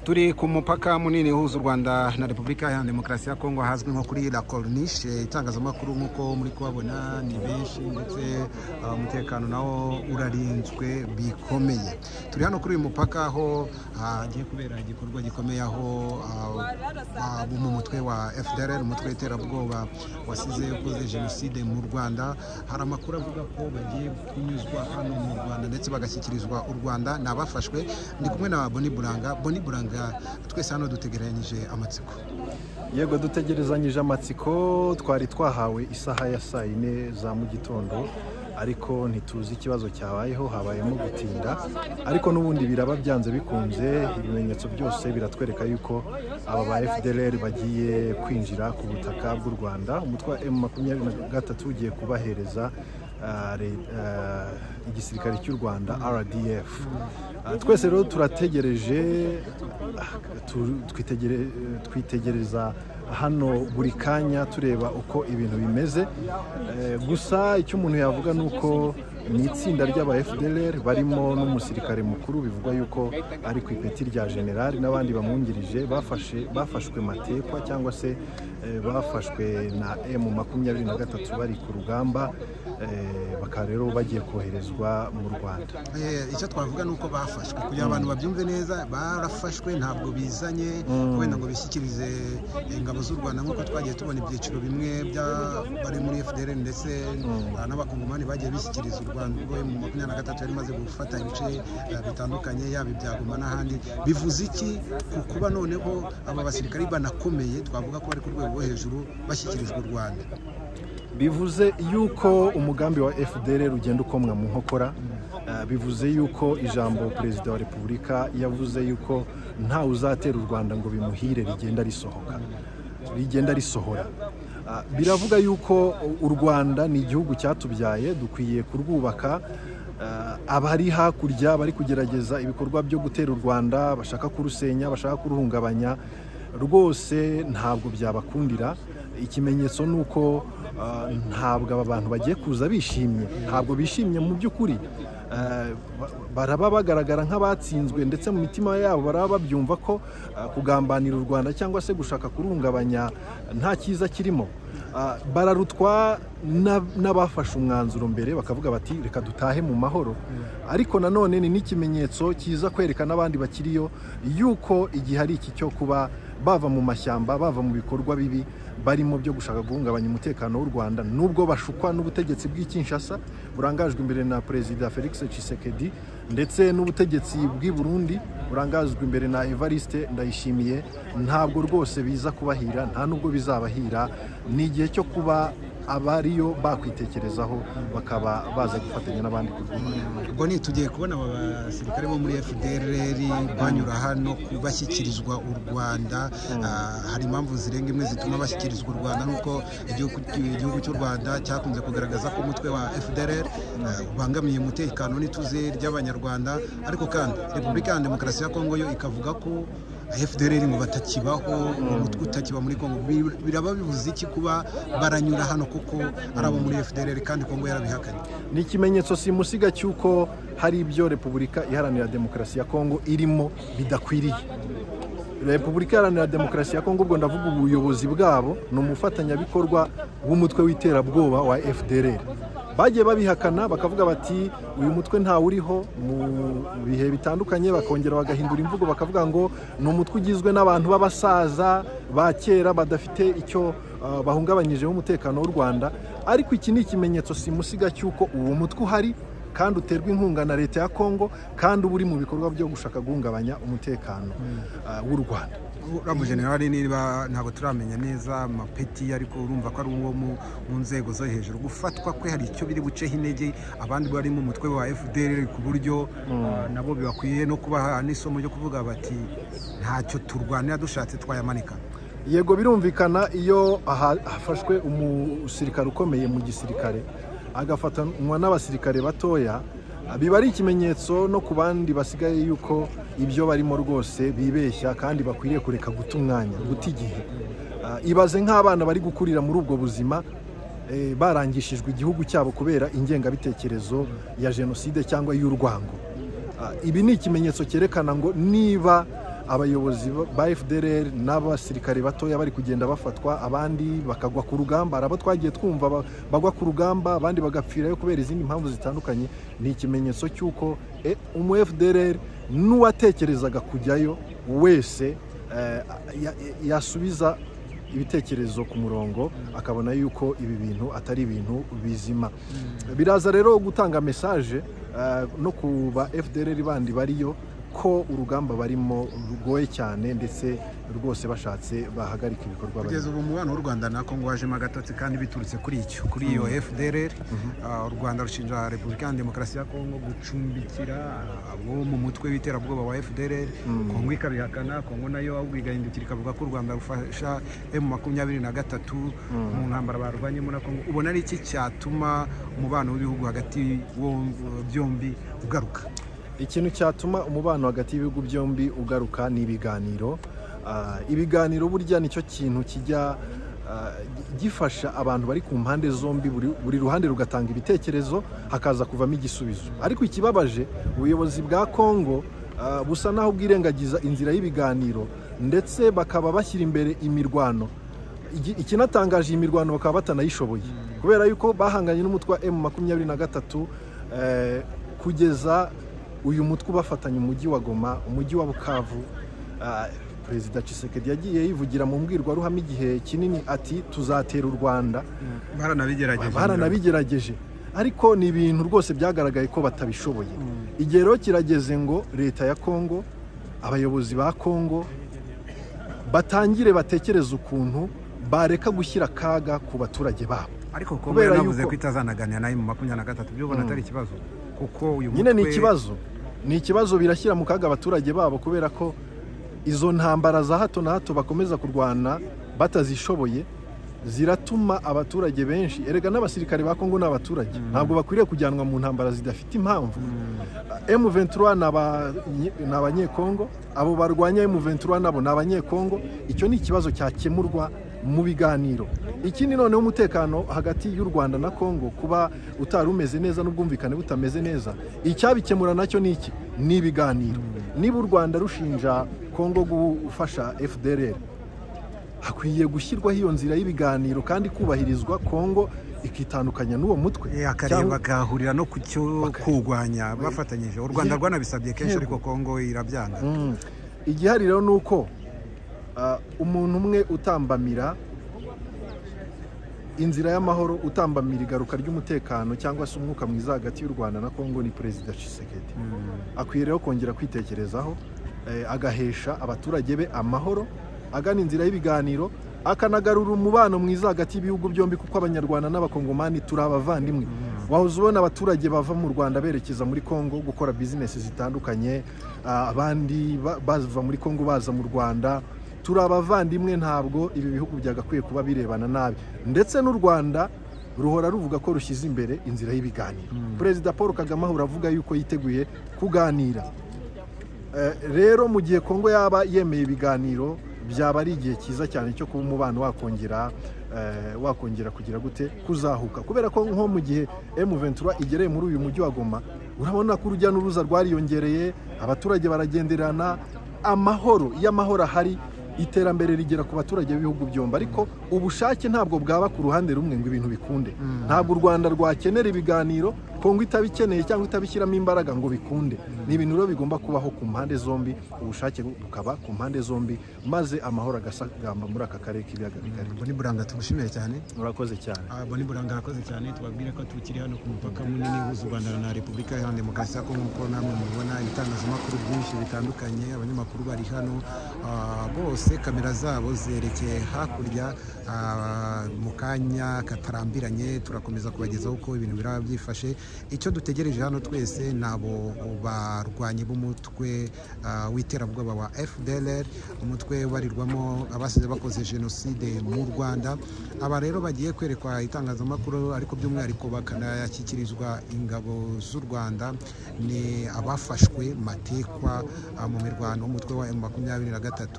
Turi ku mupaka munini uhuza u Rwanda na Repubulika ya Demokarasi ya Kongo, ahazwi nko kuri La Corniche. Itangazamakuru nk'uko muri kubabona ni benshi, ndetse umutekano nawo urarinzwe bikomeye. Turi hano kuri uyu mupaka aho hagiye kubera igikorwa gikomeye, aho mu mutwe wa FDLR, umutwe w'iterabwoba wasize ukoze jenoside mu Rwanda, hari amakuru avuga ko bagiye kunyuzwa hano mu Rwanda ndetse bagashyikirizwa u Rwanda. Ni abafashwe. Ndi kumwe na Boni Buranga. Boni Buranga, twese hano dutegeranyije amatsiko. Yego, dutegerezanyije amatsiko. Twari twahawe isaha ya saa yine za mu gitondo, ariko ntituzi ikibazo cyabayeho, habayemo gutinda, ariko n'ubundi biraba byanze bikunze. Ibimenyetso byose biratwereka yuko aba ba FDLR bagiye kwinjira ku butaka bw'u Rwanda. Umutwe wa M23 ugiye kubahereza igisirikare cy'u Rwanda RDF. Twese rero turategereje, twitegereza hano buri kanya tureba uko ibintu bimeze. Gusa icyo umuntu yavuga ni uko ni itsinda ry'aba FDLR barimo n'umusirikare mukuru bivugwa yuko ari ku ipeti rya generali n'abandi bamwungirije, bafashwe matekwa cyangwa se bafashwe na M23 bari ku rugamba, bakaba rero bagiye koherezwa mu Rwanda. Icyo twavuga ni uko bafashwe, kugira abantu babyumve neza, barafashwe, ntabwo bizanye wenda ngo bishyikirize ingabo z'u Rwanda nk'uko twagiye tubona ibyiciro bimwe bari muri FDLR ndetse n'abakongomani bagiye bishyikiriza u Rwanda ubwo M23 yari imaze gufata ibice bitandukanye, yaba ibya Goma n'ahandi. Bivuze iki ku kuba noneho aba basirikari banakomeye, twavuga ko bari ku rwego rwo hejuru, bashyikirijwe u Rwanda? Bivuze yuko umugambi wa FDLR ugenda ukomwa mu nkokora. Bivuze yuko ijambo Perezida wa Repubulika yavuze yuko ntawe uzatera u Rwanda ngo bimuhire rigenda risohoka, rigenda risohora. Biravuga yuko u Rwanda ni igihugu cyatubyaye, dukwiye kurwubaka. Abari hakurya bari kugerageza ibikorwa byo gutera u Rwanda, bashaka kurusenya, bashaka kuruhungabanya, rwose ntabwo byabakundira. Ikimenyetso ni uko ntabwo aba bantu bagiye kuza bishimye, ntabwo bishimye mu by'ukuri. Baraba bagaragara nk'abatsinzwe, ndetse mu mitima yabo baraba babyumva ko kugambanira u Rwanda cyangwa se gushaka kuruhungabanya nta cyiza kirimo. Bararutwa n'abafashe umwanzuro mbere bakavuga bati reka dutahe mu mahoro. Ariko nanone ni n'ikimenyetso cyiza kwereka n'abandi bakiriyo yuko igihe ari iki cyo kuba bava mu mashyamba, bava mu bikorwa bibi barimo byo gushaka guhungabanya umutekano w'u Rwanda, nubwo bashukwa n'ubutegetsi bw'i Kinshasa burangajwe imbere na Perezida Felix Tshisekedi, ndetse n'ubutegetsi bw'i Burundi burangajwe imbere na Evariste Ndayishimiye. Ntabwo rwose biza kubahira, nta nubwo bizabahira. Ni igihe cyo kuba abariyo bakwitekerezaho bakaba baza gufatanya n'abandi kurwubaka. Ubwo ni tugiye kubona aba basirikare bo muri FDLR banyura hano bashyikirizwa u Rwanda. Hari impamvu zirenga imwe zituma bashyikirizwa u Rwanda, nk'uko igihugu cy'u Rwanda cyakunze kugaragaza ko umutwe wa FDLR ubangamiye umutekano n'ituze ry'Abanyarwanda, ariko kandi Repubulika ya Demokarasi ya Kongo yo ikavuga ko FDLR ngo batakibaho, umutwe utakiba muri Kongo. Biraba bivuze iki kuba baranyura hano kuko ari abo muri FDLR kandi Kongo yarabihakanye? Ni ikimenyetso simusiga cy'uko hari ibyo Repubulika Iharanira Demokarasi ya Kongo irimo bidakwiriye. Repubulika Iharanira Demokarasi ya Kongo, ubwo ndavuga ubuyobozi bwabo, ni umufatanyabikorwa w'umutwe w'iterabwoba wa FDLR. Bagiye babihakana bakavuga bati uyu mutwe ntawe uriho mu bihe bitandukanye, bakongera bagahindura imvugo bakavuga ngo ni umutwe ugizwe n'abantu b'abasaza ba kera badafite icyo bahungabanyijeho umutekano w'u Rwanda. Ariko iki ni ikimenyetso simusiga cy'uko uwo mutwe uhari kandi uterwa inkunga na leta ya Kongo, kandi uba uri mu bikorwa byo gushaka guhungabanya umutekano w'u Rwanda. Uriya generali niba ntabwo turamenya neza amapeti, ariko urumva ko ari uwo mu nzego zo hejuru. Gufatwa kwe hari icyo biri buceho intege abandi bari mu mutwe wa FDLR, ku buryo nabo bibakwiye no kubaha n'isomo ryo kuvuga bati ntacyo turwanira, dushatse twayamanika. Yego, birumvikana iyo hafashwe umusirikare ukomeye mu gisirikare agafatanwa n'abasirikare batoya, biba ari ikimenyetso no ku bandi basigaye yuko ibyo barimo rwose bibeshya kandi bakwiriye kureka guta umwanya, guta igihe. Ibaze nk'abana bari gukurira muri ubwo buzima, barangishijwe igihugu cyabo kubera ingengabitekerezo ya jenoside cyangwa y'urwango. Ibi ni ikimenyetso cyerekana ngo niba abayobozi ba FDLR n'abasirikare batoya bari kugenda bafatwa, abandi bakagwa ku rugamba. Hari abo twagiye twumva bagwa ku rugamba, abandi bagapfirayo kubera izindi mpamvu zitandukanye. Ni ikimenyetso cy'uko umu FDLR n'uwatekerezaga kujyayo wese yasubiza ibitekerezo ku murongo, akabona yuko ibi bintu atari ibintu bizima. Biraza rero gutanga message no ku ba FDLR bandi bariyo ko urugamba barimo rugoye cyane, ndetse rwose bashatse bahagarika ibikorwa. Kugeza ubu umubano w'u Rwanda na Kongo wajemo agatotsi, kandi biturutse kuri icyo, kuri iyo FDLR. U Rwanda rushinja Repubulika ya Demokarasi ya Kongo gucumbikira abo mu mutwe w'iterabwoba wa FDLR. Kongo ikabihakana. Kongo nayo ahubwo igahindukira ikavuga ko u Rwanda rufasha M23 mu ntambara barwanyemo na Kongo. Ubona ari iki cyatuma umubano w'ibihugu hagati byombi ugaruka? Ikintu cyatuma umubano hagati y'ibihugu byombi ugaruka ni ibiganiro. Ibiganiro burya nicyo kintu kijya gifasha abantu bari ku mpande zombi, buri ruhande rugatanga ibitekerezo hakaza kuvamo igisubizo. Ariko ikibabaje, ubuyobozi bwa Kongo busa naho bwirengagiza inzira y'ibiganiro, ndetse bakaba bashyira imbere imirwano. Ikinatangaje, iyi mirwano bakaba batanayishoboye, kubera yuko bahanganye n'umutwe wa M23 kugeza uyu mutwe ubafatanya umujyi wa Goma, umujyi wa Bukavu. Perezida Tshisekedi yagiye yivugira mu mbwirwaruhame igihe kinini ati tuzatera u Rwanda. Baranabigerageje, ariko ni ibintu rwose byagaragaye ko batabishoboye. Igihe rero kirageze ngo leta ya Kongo, abayobozi ba Kongo batangire batekereze ukuntu bareka gushyira akaga ku baturage babo. Ariko Kongo yanavuze ko itazanaganira na M23, byo ubona atari ikibazo? Kuko uyu nyine ni ikibazo, ni ikibazo, birashyira mu kaga abaturage babo, kubera ko izo ntambara za hato na hato bakomeza kurwana batazishoboye ziratuma abaturage benshi, erega n'abasirikare ba Kongo n'abaturage ntabwo bakwiriye kujyanwa mu ntambara zidafite impamvu. M23 ni abanyekongo, abo barwanya M23 nabo ni abanyekongo. Icyo ni ikibazo cyakemurwa mu biganiro. Ikindi noneho, umutekano hagati y'u Rwanda na Kongo kuba utari umeze neza n'ubwumvikane butameze neza, icyabikemura nacyo ni iki? Ni ibiganiro. Niba u Rwanda rushinja Kongo gufasha FDLR, hakwiye gushyirwaho iyo nzira y'ibiganiro kandi kubahirizwa, Kongo ikitandukanya n'uwo mutwe. Akareba bagahurira no ku cyo kurwanya bafatanyije. U Rwanda rwanabisabye kenshi, ariko Kongo irabyanga. Igihari rero ni uko umuntu umwe utambamira inzira y'amahoro, utambamira igaruka ry'umutekano cyangwa se umwuka mwiza hagati y'u Rwanda na Kongo ni Perezida Tshisekedi. Akwiye rero kongera kwitekerezaho, agahesha abaturage be amahoro, agana inzira y'ibiganiro, akanagarura umubano mwiza hagati y'ibihugu byombi, kuko Abanyarwanda n'Abakongomani turi abavandimwe. Wahoze ubona abaturage bava mu Rwanda berekeza muri Kongo gukora bizinesi zitandukanye, abandi bava muri Kongo baza mu Rwanda. Turi abavandimwe, ntabwo ibi bihugu byagakwiye kuba birebana nabi. Ndetse n'u Rwanda ruhora ruvuga ko rushyize imbere inzira y'ibiganiro. Perezida Paul Kagame ahora avuga yuko yiteguye kuganira. Rero mu gihe Kongo yaba yemeye ibiganiro, byaba ari igihe cyiza cyane cyo kuba umubano wakongera kugira gute, kuzahuka. Kubera ko nko mu gihe M23 igereye muri uyu mujyi wa Goma, urabona ko urujya n'uruza rwariyongereye, abaturage baragenderana, amahoro, iyo amahoro ahari iterambere rigera ku baturage b'ibihugu byombi. Ariko ubushake ntabwo bwaba ku ruhande rumwe ngo ibintu bikunde. Ntabwo u Rwanda rwakenera ibiganiro Kongo itabikeneye cyangwa itabishyiramo imbaraga ngo bikunde. Ni ibintu rero bigomba kubaho ku mpande zombi, ubushake bukaba ku mpande zombi, maze amahoro agasagamba muri aka karere k'ibiyaga bigari. Boni Buranga, tugushimiye cyane. Murakoze cyane. Boni Buranga arakoze cyane. Tubabwire ko tukiri hano ku mupaka munini uhuza u Rwanda na Repubulika Iharanira Demokarasi ya Kongo, nk'uko namwe mubibona ibitangazamakuru byinshi bitandukanye, abanyamakuru bari hano bose kamera zabo zerekeye hakurya. Mu kanya katarambiranye turakomeza kubagezaho uko ibintu biraba byifashe. Icyo dutegereje hano twese ni abo barwanyi b'umutwe w'iterabwoba wa FDLR, umutwe ubarirwamo abasize bakoze jenoside mu Rwanda. Aba rero bagiye kwerekwa itangazamakuru, ariko by'umwihariko bakanashyikirizwa ingabo z'u Rwanda, ni abafashwe matekwa mu mirwano umutwe wa M23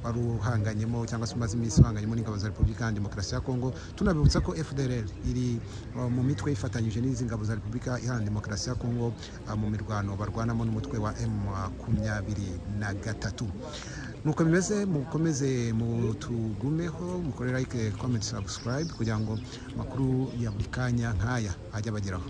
wari uhanganyemo cyangwa se umaze iminsi uhanganyemo n'ingabo za Repubulika ya Demokarasi ya Kongo. Tunabibutsa ko FDLR iri mu mitwe ifatanyije n'izi ngabo za Repubulika Repubulika Iharanira Demokarasi ya Kongo mu mirwano barwanamo n'umutwe wa M23. Nuko bimeze, mukomeze mutugumeho, mukore like, comment, subscribe kugira ngo amakuru ya buri kanya nk'aya ajye abageraho.